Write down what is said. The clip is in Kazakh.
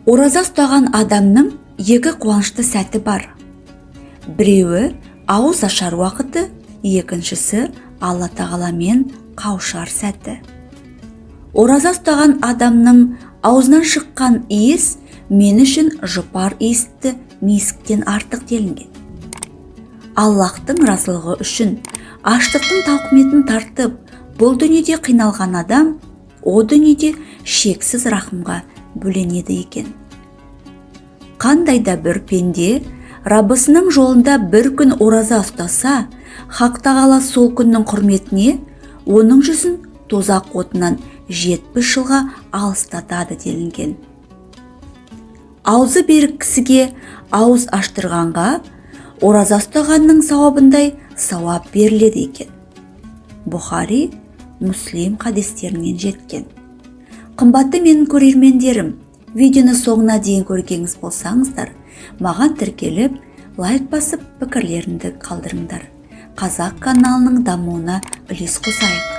Ораза ұстаған адамның екі қуанышты сәті бар. Біреуі ауыз ашар уақыты, екіншісі Алла Тағаламен қауышар сәті. Ораза ұстаған адамның аузынан шыққан иіс мен үшін жұпар иісті мисктен артық делінген. Аллахтың разылығы үшін аштықтың тауқыметін тартып, бұл дүниеде қиналған адам о дүниеде шексіз рахымға бөленеді екен. Қандай да бір пенде Раббысының жолында бір күн ораза ұстаса, Хақ Тағала сол күннің құрметіне оның жүзін тозақ отынан 70 жылға алыстатады делінген. Аузы берік кісіге ауыз аштырғанға ораза ұстағанның сауабындай сауап беріледі екен. Бұхари, Муслим хадистерінен жеткен. Қымбатты менің көрермендерім, видеоны соңына дейін көргеніңіз болсаңыздар, маған тіркеліп, лайк басып, пікірлеріңді қалдырыңдар. Қазақ каналының дамуына үлес қосайық.